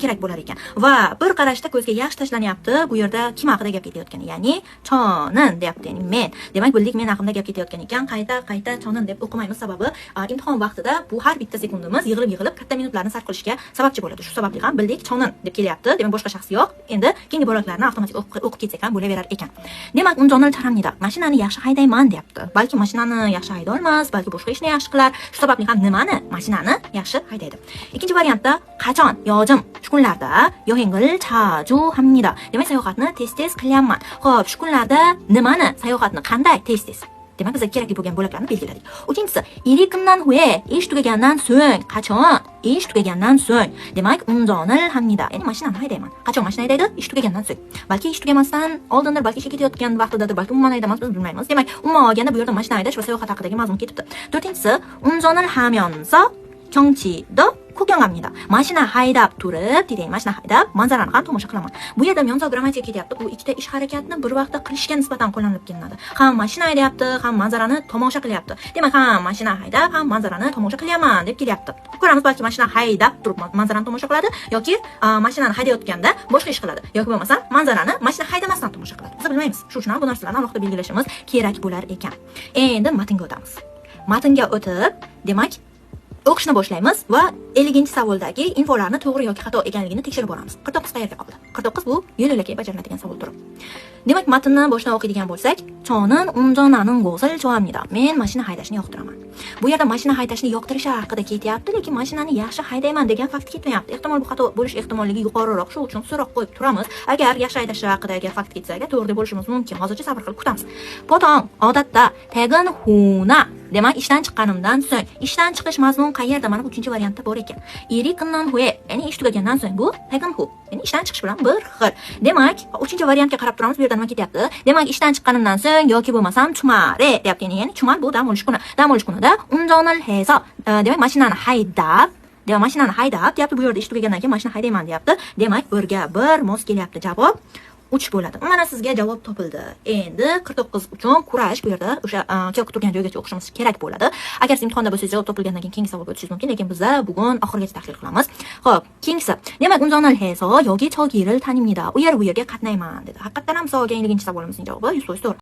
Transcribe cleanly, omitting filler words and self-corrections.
kerak bo'lar ekan. Va bir qarashda ko'zga yaxshi tashlanyapti, bu yerda kim haqida gap ketayotgani, ya'ni 저는 deyapti, ya'ni men. Demak, bildik, men haqimda gap ketayotgan ekan. Qayta qayta 저는 deb o'qimaymiz, sababi imtihon vaqtida bu har bitta sekundimiz yig'ilib yig'ilib katta minutlarni sarf qilishga sababchi bo'ladi. Shu sababli ham bildik, 저는 deb kelyapti. Demak, boshqa shaxs yo'q. Endi keyingi bo'laklarni avtomatik o'qib ketsak ham bo'laverar ekan. Demak, 운전을 잘합니다. Mashinani yaxshi haydayman deyapti. Balki mashinani yaxshi haydolmas, balki boshqa ishni yaxshi qilar. Shu sababli ham nimani? Mashinani yaxshi haydaydi. Ikkinchi variantda qachon? 요즘, shu kunlarda 여행을 자주 합니다. Demak, sayohatni tez-tez qilyapman. Xo'p, shu kunlarda nimani? Sayohatni qanday tez-tez? Demak, bizga kerakli bo'lgan bo'laklarni belgiladik. Uchinchisi, 일이 끝난 후에, ish tugagandan so'ng, qachon? Ish tugagandan so'ng. Demak, 운전을 합니다. Ya'ni mashinani haydayman. Qachon mashina haydaydi? Ish tugagandan so'ng. Balki ish tugamasdan oldindir, balki ishga ketayotgan vaqtidadir, balki umuman haydamas, biz bilmaymiz. Demak, umuman olganda bu yerda mashina haydash va sayohat haqidagi mazmun ketibdi. To'rtinchisi, 운전을 하면서 경치도 구경합니다. Mashina haydab turib, deydi, mashina haydab manzarani ham tomosha qilaman. Bu yerda 면서 grammatika ketyapti. Bu ikkita ish harakatni bir vaqtda qilishga nisbatan qo'llanilib kelinadi. Ham mashina haydayapti, ham manzarani tomosha qilyapti. Demak, ham mashina haydab, ham manzarani tomosha qilyapman deb kelyapti. Ko'ramiz, balki mashina haydab turib manzarani tomosha qiladi yoki mashinani haydayotganda boshqa ish qiladi yoki bo'lmasa manzarani mashina haydamasdan tomosha qiladi. Biz bilmaymiz. Shu uchun ham bu narsalarni alohida belgilashimiz kerak bo'lar ekan. Endi matnga o'tamiz. Matnga o'tib, demak, o'qishni boshlaymiz va 50-savoldagi infolarni to'g'ri yoki xato ekanligini tekshirib boramiz. 49 qayerga qoldi? 49 bu yo'l yo'lakay bajariladigan savol turi. Demak, matnni boshdan o'qiydigan bo'lsak, 저는 운전하는 것을 좋아합니다. Men mashina haydashni yoqtiraman. Bu yerda mashina haydashni yoqtirishi haqida ketyapti, lekin mashinani yaxshi haydayman degan fakt ketmayapti. Ehtimol, bu xato bo'lish ehtimolligi yuqoriroq. Shu uchun so'roq qo'yib turamiz. Agar yaxshi haydashi haqida agar fakt ketsa, agar to'g'ri deb bo'lishimiz mumkin. Hozircha sabr qilib kutamiz. 보통, odatda, 퇴근 후나, demak, ishdan chiqqanimdan so'ng. Ishdan chiqish mazmun qayerda? Mana bu uchinchi variantda bor ekan. 일이 끝난 후에, ya'ni ish tugagandan so'ng, bu 퇴근 후. Ya'ni ishdan chiqish bilan bir xil. Demak, uchinchi variantga qarab turamiz, bu yerda nima ketyapti? Demak, ishdan chiqqanimdan so'ng yoki bo'lmasam 주말에 deyapti. Ya'ni 주말 bu dam olish kuni. Dam olish kunida 운전을 해서, demak, mashinani haydab, demak, mashinani haydab deyapti. Bu yerda ish tugagandan keyin mashina haydayman deyapti. Demak, birga bir mos kelyapti. Javob 3 bo'ladi. Mana sizga javob topildi. Endi 49 uchun kurash, bu yerda o'sha kerak turgan joygacha o'qishimiz kerak bo'ladi. Agar siz imtihonda bo'lsangiz, javob topilgandan keyin keyingi savolga o'tishingiz mumkin, lekin biza bugun oxirigacha tahlil qilamiz. Xo'p, keyingisi. Demak, 운전을 해서 여기 저기를 다닙니다. U yer bu yerga qatnayman dedi. Haqiqatdan ham savolga 50-savolimizning javobi 100% to'g'ri.